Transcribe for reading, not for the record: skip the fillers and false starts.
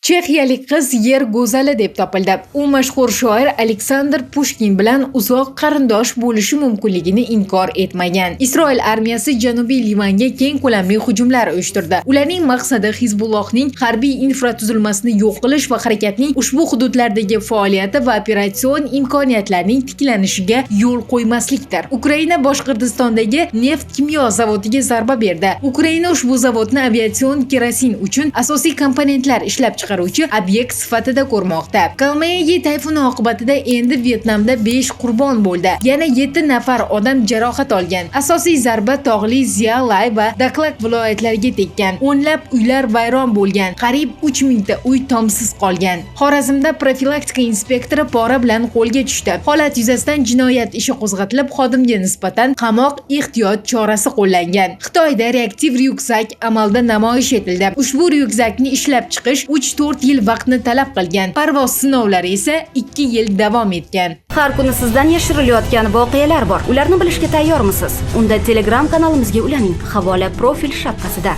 Chexiyalik qiz Yer go'zali deb topildi. U mashhur shoir Aleksandr Pushkin bilan uzoq qarindosh bo'lishi mumkinligini inkor etmagan. Isroil armiyasi Janubiy Livanga keng ko'lamli hujumlar uyushtirdi. Ularning maqsadi Hizbullohning harbiy infratuzilmasini yo'q qilish va harakatning ushbu hududlardagi faoliyati va operatsion imkoniyatlarining tiklanishiga yo'l qo'ymaslikdir. Ukraina Boshqirdistondagi neft kimyo zavodiga zarba berdi. Ukraina ushbu zavodni aviatsion kerosin uchun asosiy komponentlar ishlab chiqaruvchi obyekt sifatida ko'rmoqda. Kalmaegi tayfuni oqibatida endi Vyetnamda 5 qurbon bo'ldi. Yana 7 nafar odam jarohat olgan. Asosiy zarba tog'li Zialay va Daklak viloyatlariga tekkan. O'nlab uylar vayron bo'lgan. Qariyb 3000 ta uy tomsiz qolgan. Xorazmda profilaktika inspektori pora bilan qo'lga tushdi. Holat yuzasidan jinoyat ishi qo'zg'atilib, xodimga nisbatan qamoq ehtiyot chorasi qo'llangan. Xitoyda reaktiv ryukzak amalda namoyish etildi. Ushbu ryukzakni ishlab chiqish 3-4 yil vaqtni talab qilgan. Parvoz sinovlari esa 2 yil davom etgan. Har kuni sizdan yashirilayotgan voqealar bor. Ularni bilishga tayyormisiz? Unda Telegram kanalimizga ulaning. Havola profil shapkasida.